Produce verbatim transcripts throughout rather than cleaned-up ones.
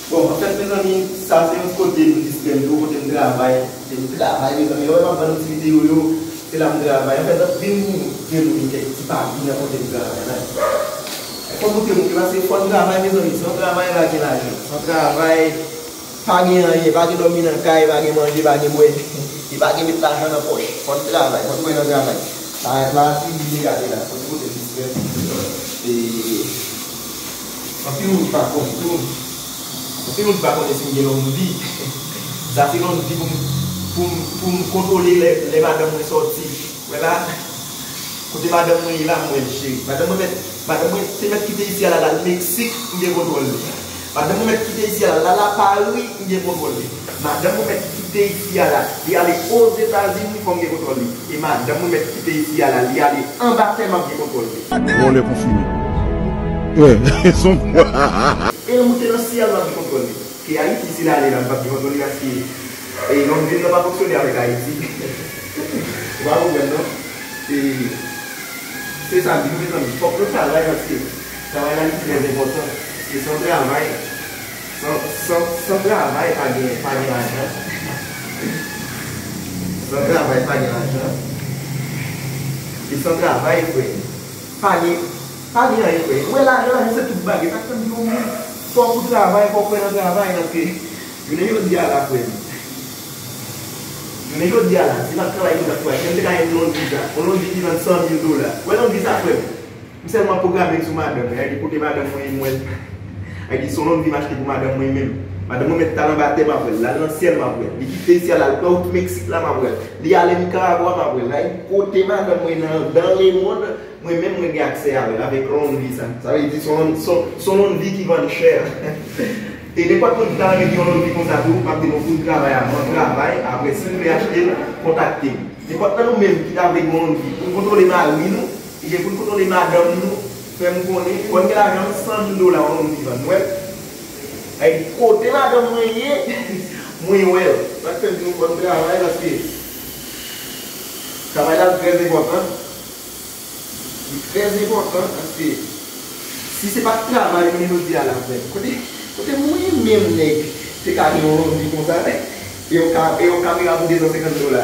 Bon, anfèt, mezanmi, sa se yon kote m distrè m tou, kote m travay. Kote m travay, mezanmi. Lè w wè m ap vann yon ti videyo yo, se la m travay. Anfèt, anpil moun gen moun kèk ti papi nan kote m travay la. Fò m montre moun yo, paske fò n travay, mezanmi. San travay, pa gen lajan. San travay, pa gen anyen. Pa gen dòmi nan kay, pa gen manje, pa gen bwè. E pa gen met lajan nan pòch. Fò n travay, fò n kwè nan travay. Parèt la, si li gade la, fò n kote distrè. E, anpil moun pa konn tou. Anpil moun pa konnen si m gen lonvi. Sa se lonvi pou m, pou m, pou m kontwole lè, lè madanm mwen sòti. Wè la, kote madanm mwen ye la, m wè l cheri. Madanm mwen mèt, madanm mwen te mèt kite isi a la, l al Meksik, m gen kontwòl li. Madanm mwen mèt kite isi a la, l al a Pari, m gen kontwòl li. Madanm mwen mèt kite isi a la, li ale Ozetazini, fò m gen kontwòl li. E madanm mwen mèt kite isi a la, li ale anba tè, m ap gen kontwòl li. Vòlè konfime. Wè, son. E l moute nan syèl, m ap gen kontwòl li. Ke Ayiti, si l ale la, m p ap gen kontwòl li paske, e, Londvil nan pa fonksyone avèk Ayiti. Ou pa konprann, non? E, se sa m di nou, mezanmi. Fòk nou travay paske travay la li trè enpòtan. Paske san travay, san, san, san travay, pa gen, pa gen lajan. San travay, pa gen lajan. E san travay, frè, pa gen, pa gen anyen, frè. Ou wè lajan, lajan se tout bagay. Sa k fè m di yon moun, fòk ou travay, fòk ou kwè nan travay, paske jounen jodi a la, frè m. Jounen jodi a la, si m ap travay pou m t ap travay, si m te ka jwenn Londvil sa, yon Londvil ki vann san mil dola. Ou wè Londvil sa, frè m? M sèlman pwograme m sou madanm mwen. Ayiti, kote madanm mwen ye, m wè l. Ayiti, se yon Londvil m achte pou madanm mwen menm. Madanm mwen mèt t al anba tè, m ap wè l. L al nan syèl, m ap wè l. Li kite isi a, l al pran wout Meksik la, m ap wè l. Li ale Nikaragwa, m ap wè l. Ayiti, kote madanm mwen nan, dans le monde, mwen menm, mwen gen aksè avè l, avèk Londvil sa. Sa vle di, se yon, se yon, se yon Londvil ki vann chè. E nenpòt moun ki ta renmen gen yon Londvil konsa tou, m ap di nou pou n travay avan, travay, apre, si nou vle achte l, kontakte m. Nenpòt nan nou menm ki ta vle gen yon Londvil, pou n kontwole mari nou, oubyen pou n kontwole madanm nou, fè m konnen, fò n gen lajan san mil dola yon Londvil vann. Ou wè? Ay, kote madanm mwen ye, mwen wè l. Sa k fè m di nou fò n travay, paske travay la trè enpòtan. Li trè enpòtan paske si se pa t travay jounen jodi a la, frè m, kote, kote mwen menm nèg te ka gen yon Londvil konsa, e yon ka-, e yon kamera pou de san senkant dola?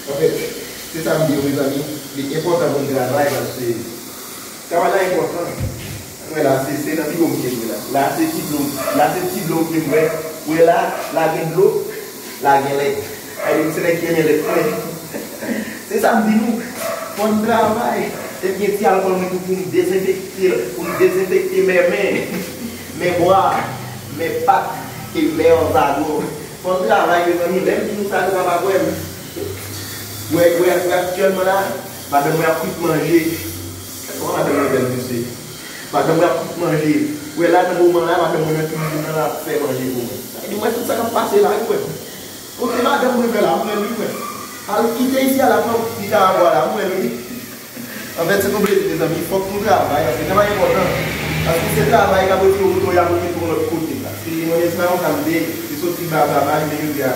Anfèt, se sa m di yo, mezanmi, li enpòtan pou n travay paske travay la enpòtan. Mwen la, se, se nan ti blo m ke m ye la. La, se ti blo, la, se ti blo ke m wè. Ou wè la, la gen dlo, la gen lèt. Ayiti, se nèg ki renmen lèt mwen. Se sa m di nou. Fò n travay. Epi gen ti alkòl mwen tou pou m dezenfekte, pou m dezenfekte men, men, men bwa, men pat, e men zago. Fò n travay, mezanmi. Lè m di nou sa, nou pa pa kwè m. Wè, wè, wè aktyèlman la, madanm mwen ap kwit manje. Kòman madanm mwen bèl, mesye? Madanm mwen ap kwit manje. Wè la, nan moman la, madanm mwen nan kizin nan, l ap fè manje pou mwen. Sa vle di, mwen, tout sa k ap pase la, wi, frè. Kote madanm mwen, frè, la, m wè l, wi, frè. Al kite isi a la, pran wout Nikaragwa la, m wè l, wi. Anfèt, se yon plezi, mezanmi. Fòk nou travay, paske travay enpòtan. Paske se travay k ap retire w kote w ye a pou l mete w lòt kote. Paske mwen menm, se pa konsa m te ye. Se soti ba, ba, ba, rive jodi a.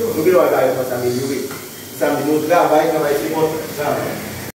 Nou gen dwa gade konsa amelyore. Sa m di nou, travay, travay, se enpòtan. Travay.